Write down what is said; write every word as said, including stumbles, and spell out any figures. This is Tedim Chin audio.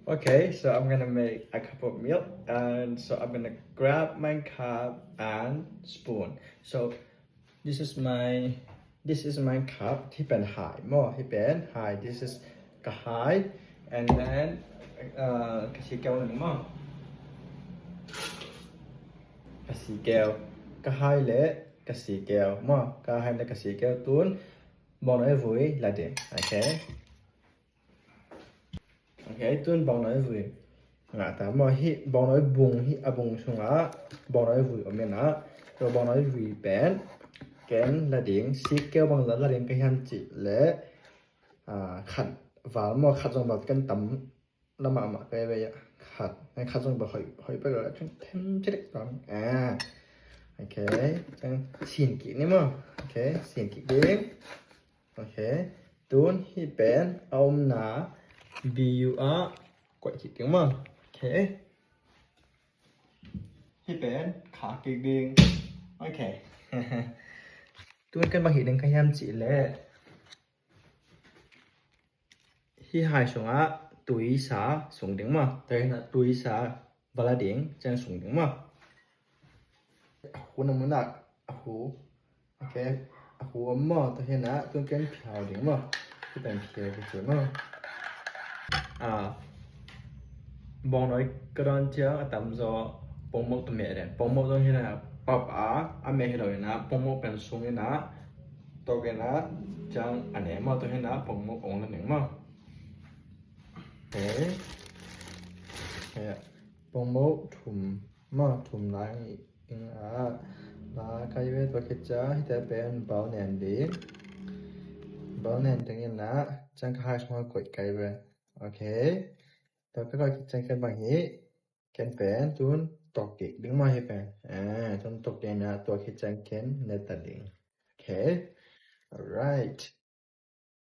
Okay, so I'm gonna make a cup of milk, and so I'm gonna grab my cup and spoon. So this is my this is my cup. Hih pen hai maw, hih pen hai. This is ka hai, and then uh, ka sikeu ni maw. Ka sikeu, ka hai le ka sikeu maw, ka hai le ka sikeu. Tun bawngnawi vui la ding. Okay. Okay, tun bawngnawi vui ngah ta maw. Hih bawngnawi bung, hih a bung sungah bawngnawi vui om in ah, tua bawngnawi vui pen ken la ding. Sikeu bangzah la ding ka hiam cih leh, ah, khat val maw, khat zong val ken tam lua mahmah ka hi ve. Khat, khat zong val hoih, hoih pek leh cun them ci dek tam. Ah, okay, ciang sin kik ni maw. Okay, sin kik ding. Okay. Tun hih pen a omna B U ah koih kik ding maw. Okay. Hih pen khak kik ding. Okay. Tun ken bang hih ding ka hiam cih leh, hih hai sungah tuisa sung ding maw. Tua hi in ah tuisa va la ding, ciang sung ding maw. A hu na mun ah a hu. Okay. A hu om maw, tua hi in ah tun ken phiau ding maw. Hih pen phiau ka ci maw. Ah, bawngnawi ka dawn ciang a tamzaw pongmok tawh meh den. Pongmok zong hi in ah pap a, a meh hi lo in ah pongmok pen sung in ah tawk in ah ciang a ne maw, tua hi in ah pongmok ong la ding maw. Okay. Pongmok thum maw, thum lai in ah la kai ve. Tua khit ciang hihte pen bal nen ding. Bal nen ding in ah ciang ka hai sungah koih kai ve. Okay. Tua ka koih khit ciang ken bang hih, ken pen tun tawk kik ding maw hih pen. Ah, tun tawk kik in ah tua khit ciang ken ne ta ding. Okay.